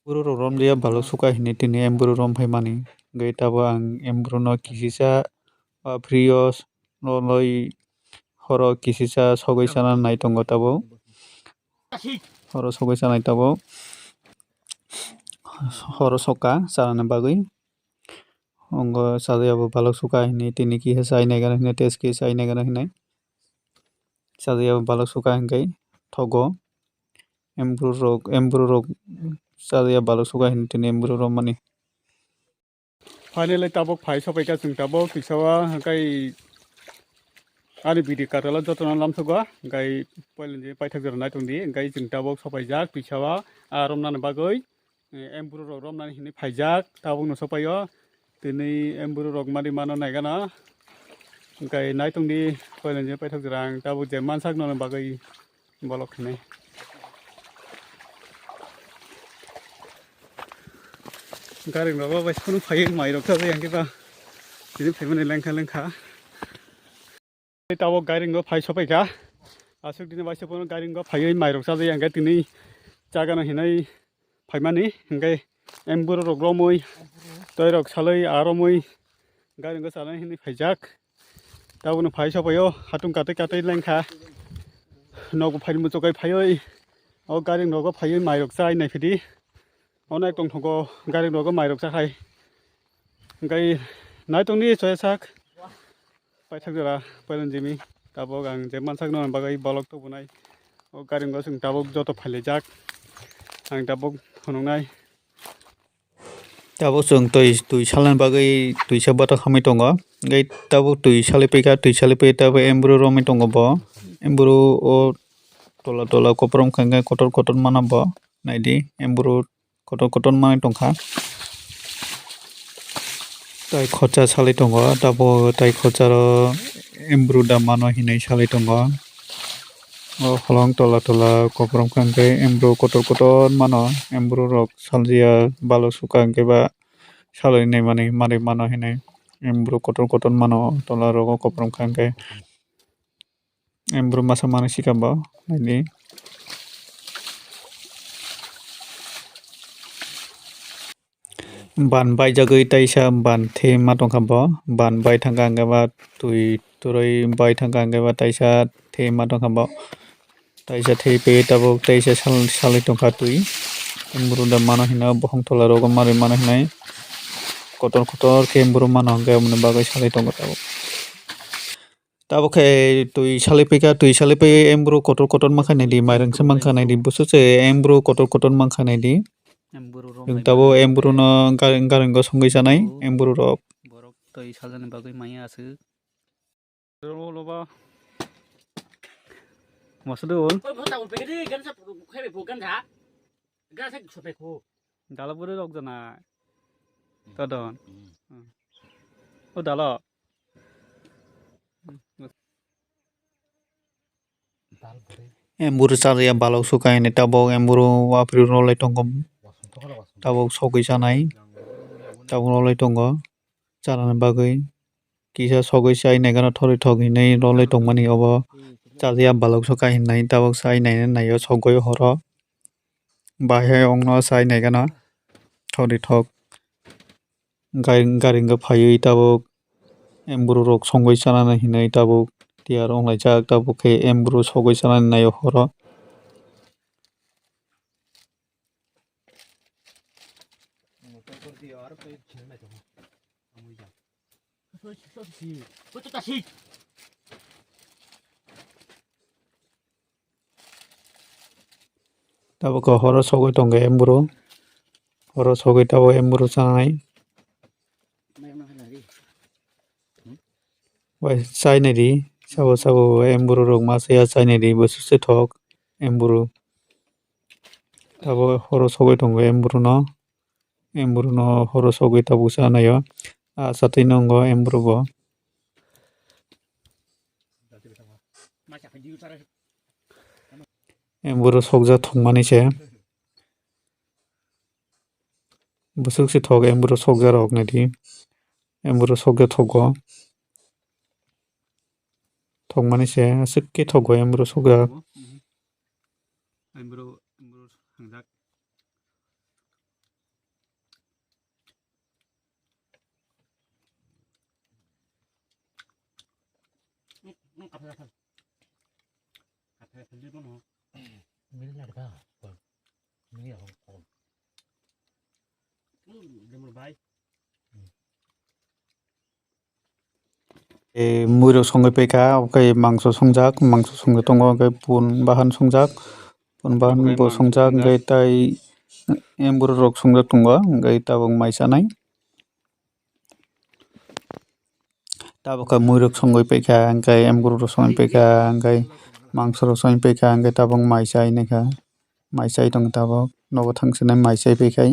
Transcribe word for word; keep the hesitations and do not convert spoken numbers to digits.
Buru rok romliya balok suka hinwi tini emburu rom phaimani. Hwnkhe tabuk ang emburu no kisisa, ah, phrio no loi horo kisisa sogwi chana nai tongo tabuk. Horo sogwi chanai tabuk. Horo soka chanani bagwi. Ongo chajaya bo balok suka hinwi tini kisa chai nai gana hinwi test khe chai nai gana hinwi. Chajaya bo balok suka hinwi thogo. Emburu rok, emburu rok chajaya balok suka hinwi tini emburu rok mani. Finally tabuk phai sopaikha chwng tabuk twisa o, hwnkhe ani video kwtal o jotono lamsugo, hwnkhe poilani paithak jora naitongdi, hwnkhe chwng tabuk sopaijak twisa o, ah, romnani bagwi, eh, emburu rok romnani hinwi phaijak, tabuk no sopaio, tini emburu rok mari mano naigana, hwnkhe naitongdi poilani paithak jora ang tabuk je mansak noni bagwi. Bolok hinwi. Gari rok bai phunu phaiwi mai rok chajakya hwnkhe ba. Tini phaimani lengkha lengkha. Tabuk gari rok phai sopaikha. Aswk tini bai phunu gari rok phaiwi mai rok chajakya hwnkhe tini chagano hinwi phaimani hwnkhe emburu rok romwi twi rok salwi a romwi gari rok salai hinwi phaijak. Tabukno phai sopaio, hatung katwi katwi lengkha. Nogo phaini muchuk kai phaioi, o gari nogo phaioi mairok chai naiphidi. Onek tongthogo gari nogo mairok chakhai. Hwnkhe naitongdi choya sak. Paithak jora, pailon jimi. Tabuk ang je mansakno bagwi bolok tubunai. O gari nogo chwng tabuk joto phailaijak. Ang tabuk phunuknai. Tabuk chwng twi, twi salna bagwi twisa bathak hamwi tongo. Hwnkhe tabuk twi saliphaikha, twi saliphaikhe tabuk embru romwi tongo bo. Embru o tola tola kophrom khankhe kotor kotor mano bo. Naidi, embru kotor kotor manwi tongkha. Tai khorsa salwi tongo, tabuk tai khorsaro embru da mano hinwi salwi tongo. O holong tola tola kophrom khankhe embru kotor kotor mano, embru rok saljiya balok suka hwnkhe ba salwi naimani manwi mano hinwi embru kotor kotor mano tola rogo kophrom khankhe embru masa manwi sika bo naidi. Ban baijagwi taisa ban thema tongkha bo. Ban bai thangkha hwnkhe ba twi twrwi bai thangkha hwnkhe ba taisa thema tongkha bo. Taisa thepaiwi tabuk taisa sal-, salwi tongkha twi. Embru da mano hino bohong tola rogo manwi mano hinwi. Kotor kotor khe embru mano hwnkhe aboni bagwi salwi tongo tabuk. Tabuk khe twi saliphaikha, twi saliphaikhe embru kotor kotor mankha naidi, mairang se mankha naidi, busu se embru kotor kotor mankha naidi. Embru rok. Chwng tabuk embru no gari, gari o songwi chanai, embru rok. Borok twi salani bagwi maya aswk. Loba. Masudul. Dala bwrwi rok jana. Tadon. O dalo. Emburu chajaya balok suka hini tabok emburu wapri rolai tongo. Tabok sogwi chanai. Tabok rolai tongo. Chanani bagwi kisa sogwi chai naigano thori thok hinwi rolai tongmani obo. Chajaya balok suka hinwi tabok chai naina naio sogwi horo. Bahai ongno chai naigana thori thok. Gai-, gari wngkha phaiwi tabuk emburu rok songwi chanani hinwi tabuk tiyar wnglaijak, tabuk khe emburu sogwi chanani naio horo. Tabuk horo sogwi tongo emburu. Horo sogwi tabuk emburu chanai. Bai chainai di, sabo sabo emburu rok ma chaya chainai di, bwswk se thok emburu. Tabuk horo sogwi tongo emburu no. Emburu no horo sogwi tabuk chanai o. A chatwi nwngo emburu bo. Emburu sokjak thokmani se. Bwswk se thok emburu sokjak rok naidi. Emburu sokjak thogo. Thokmani se aswk khe thogo emburu sokjak. Emburu, emburu hangjak. E, muirok songwi paikha, obo khe mangso songjak, mangso songwi tongo, hwnkhe pun bahan songjak, pun bahan bo songjak, hwnkhe tai emborok songjak tongo, hwnkhe tabuk mai chanai. Tabuk khe muirok songwi paikha, hwnkhe emborok songwi paikha, hwnkhe mangso rok songwi paikha, hwnkhe tabuk mai chai nai kha, mai chai tongo tabuk, nogo thang sinai mai chai paikha.